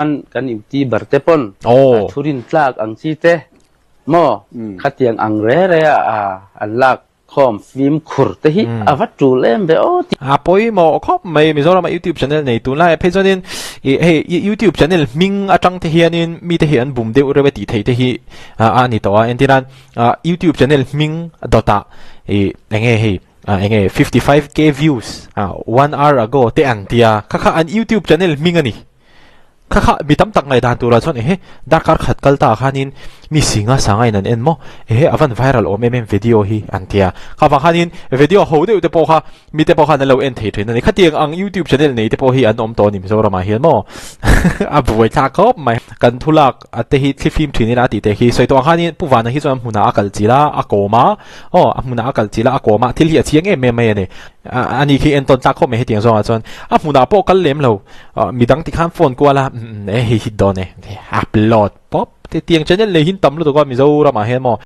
Kan youtuber te pawn thurin tlak ang chi te maw khatiang ang re re a an lak khawm fimkhur te hi a va tul em ve aw tih. A pawimawh khawp mai Mizorama YouTube channel nei tunlai ah phei chuanin ih hei YouTube channel hming atang te hianin mite hi an bum deuh reuh e tih theih te hi a ni tawh a entirnan YouTube channel hming dawtah ih enge hei enge 55k views 1 hour ago te an tia kha kha an YouTube channel hming a ni. Kha kha mi tam tak ngaihdan turah chuan ehe darkar khat kal ta khanin mi singa sanga in an en maw ehe a van viral awm em em video hi an tia kha vang khanin video ho deuh te pawh kha mi te pawh khan an lo en thei thin a ni khatiang ang youtube channel nei te pawh hi an awm tawh a ni Mizoram ah hian maw a buai thlak khawp mai kan thulak a te hi thlifim thin ila a tih te khi sawi tawh ang khanin Pu Vana hi chuan a hmunah a kal chilh a a kawm a aw a hmunah a kal chilh a a kawm a thil hi a chiang em em mai a ni a ni khi entawn tlak khawp mai hetiang zawngah chuan a hmunah pawh kal lem lo Midang tikhan phone kual a, umm e hei hit dawn e, upload pawp te tiang channel nei hin tam lutuk a Mizoram ah hian maw.